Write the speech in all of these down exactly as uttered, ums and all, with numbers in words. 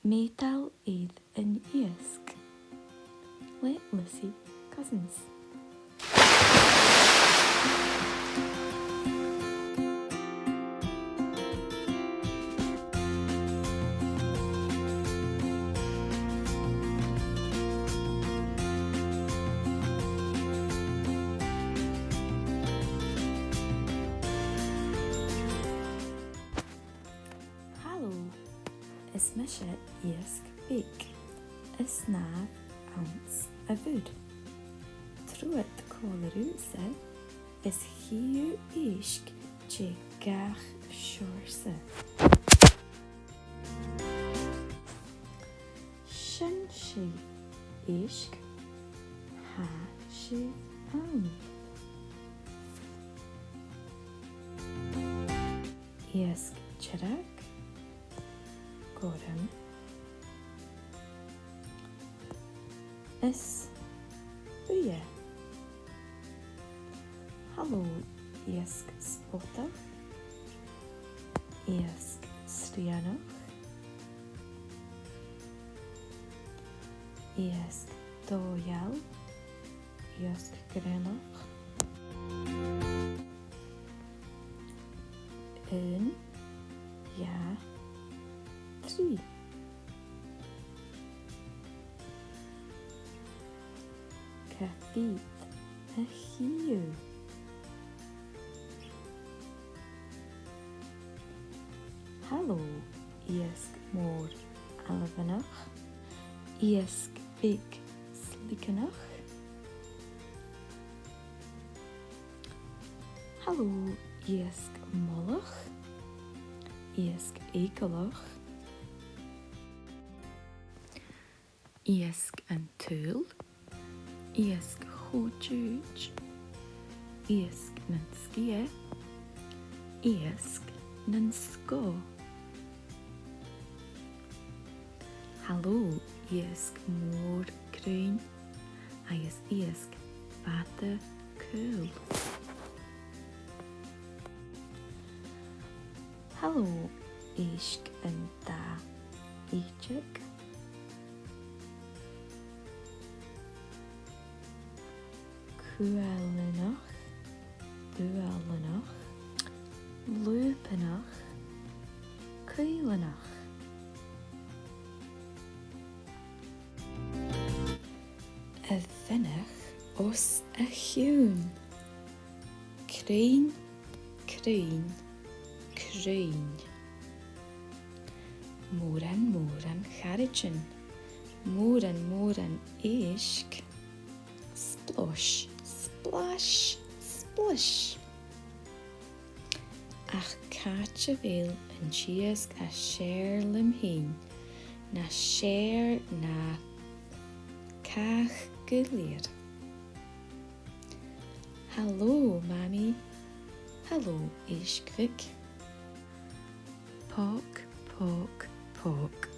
Meudal air an iasg le Lucy Cousins. Halò, is mise Iasg Beag, a' snàmh anns a' mhuir. Trobhad còmhla riumsa is chì thu èisg de gach seòrsa. Sin sibh, èisg. Tha sibh ann. Iasg dearg, gorm is buidhe. Halò, iasg spotach, iasg srianach, iasg dòigheil, iasg greannach. Aon, dhà, trì. Cò mheud a chì thu? Halò, iasg mòr ailbheanach, iasg beag sligeanach. Halò, iasg molach, iasg eagalach, iasg an t-saoghail, iasg cho-dhiù, iasg nan sgiath, iasg nan sgòth. Halò, iasg mòr cruinn agus iasg fada caol. Halò, èisg an dà-fhichead. Cuailteanach, dualanach, lùbanach, caoileanach. A mhionach os a chionn. Cruinn, cruinn, cruinn. Mòran, mòran charaidean. Mòran, mòran èisg. Splosh, splash, splish. Ach càit a bheil an t-iasg as fheàrr leam fhìn? Nas fheàrr na càch gu lèir. Halò, Mamaidh. Halò, èisg bheag. Pòg, pòg, pòg.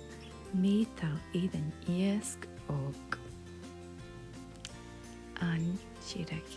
Meudal air an iasg òg. An deireadh.